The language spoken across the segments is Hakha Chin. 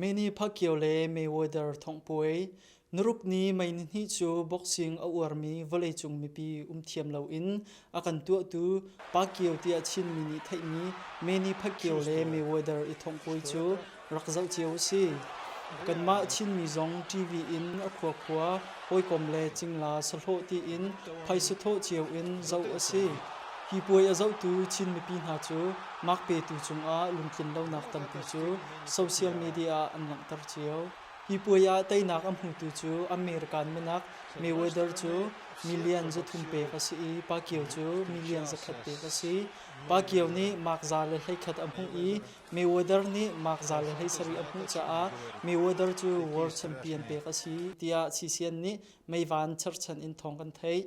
Manny Pacquiao le Mayweather thonghpuai Nuruk ni mei nihnih cu boxing a uarmi vawleicung mipi um thiam loin a kan tuahtu Pacquiao tiah Chinmi nih theihmi Manny Pacquiao le Mayweather i thonghpuai cu rak zoh cio a si. Kanmah Chinmi zong TV in a khuakhua, hawikom le cingla sahlawh tiin phaisa thawh cio in zoh a si. Hi puai a zohtu Chin mipi hna cu mak petu cungah lungtlin lonak tampi cu social media ah an langhter cio. Hi puai ah teinak a hmutu cu American minak Mayweather cu million 300 pek a si i Pacquiao cu million 100 pek a si. Pacquiao nih mark 121 a hmuh i Mayweather nih mark 117 a hmuh caah Mayweather cu world champion pek a si tiah CCN nih meivan cherchan in thawng kan theih.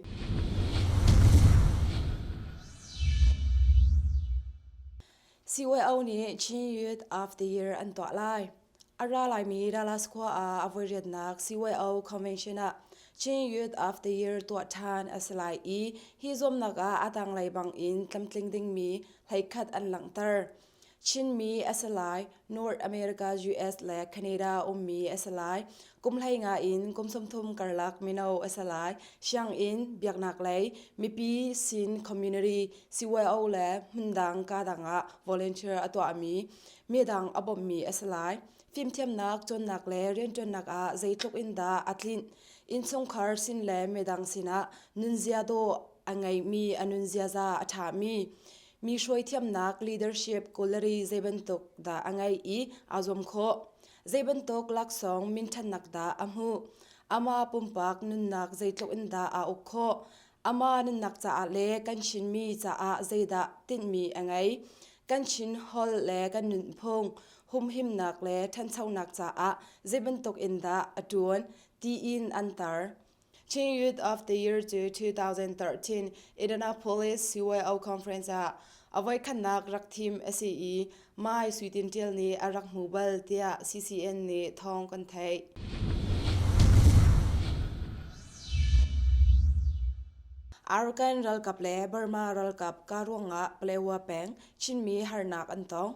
CYO nih Chin Youth of the Year an tuah lai. A ra laimi Dallas khua ah a voiriatnak CYO Convention ah Chin Youth of the Year tuah ṭhan a si lai i hi zuamnak ah a tanglei bangin tlamtling dingmi hleikhat an langhter. Chinmi a si lai, North America, US le Canada ummi a si lai, kum 15 in kum 30 karlak mino a si lai, sianginn, biaknak lei, mipi sin community, CYO le hmundang kadang ah volunteer a tuahmi, midang a bawmhmi a si lai. Fimthiamnak, cawnnak le rianṭuannak ah zeitluk in dah a tlinh? Innchungkhar sin le midang sinah nunzia dawh a ngeimi, a nunziaza a ṭhami, mi hruaithiamnak leadership quality zeibantuk dah a ngeih i aa zuam khawh? Zeibantuk laksawng minṭhannak dah a hmuh? Amah pumpak nunnak zeitluk in dah aa uk khawh? Amah nunnak caah le kan Chinmi caah zeidah tinhmi a ngei? Kan Chin holh le kan nunphung humhimnak le ṭhanchonak caah zeibantuk in dah a ṭuan tiin an tar. Chin Youth of the Year cu 2013 Indianapolis CYO Conference ah a voikhatnak rak thim a si i Mai Sui Tin Ṭial nih a rak hmu bal tiah CCN nih thawng kan theih. Arakan ralkap le Burma ralkap ka ruangah Palewa peng Chinmi harnak an tong.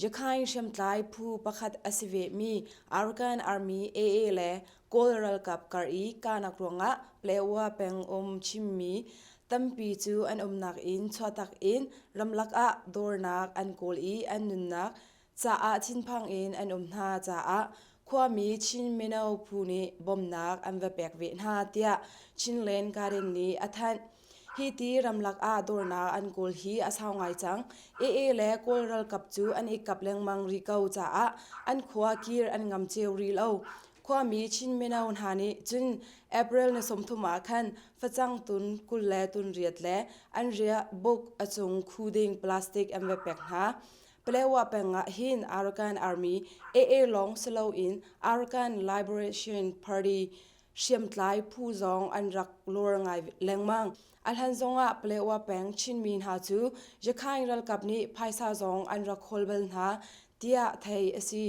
Rakhine hriamtlai phu pakhat a si vemi Arakan Army AA le Kawl ralkap kar i kahnak ruangah Palewa peng um Chinmi tampi cu an umnak inn chuahtak in ramlak ah dawrnak an kawl i an nunnak caah thinphang in an um hna caah khuami Chin mino phu nih bawmhnak an va pek ve hna tiah Chinland Garden nih a thanh. Hi ti ramlak ah dawrnak an kawl hi a sau ngai cang. AA le Kawl ralkap cu an i kap lengmang rih ko caah an khua kir an ngam cio rih lo. Khuami Chin mino hna nih cun April ni 30 ah khan facang tun 20 le tun riat le an riah buk a cung khu ding plastic an va pek hna. Palewa peng ah hin Arakan Army AA lawng si loin Arakan Liberation Party hriamtlai phu zong an rak lur ngai lengmang. A hlan zongah Palewa peng Chinmi hna cu Rakhine ralkap nih phaisa zong an rak khawl bal hna tiah theih a si.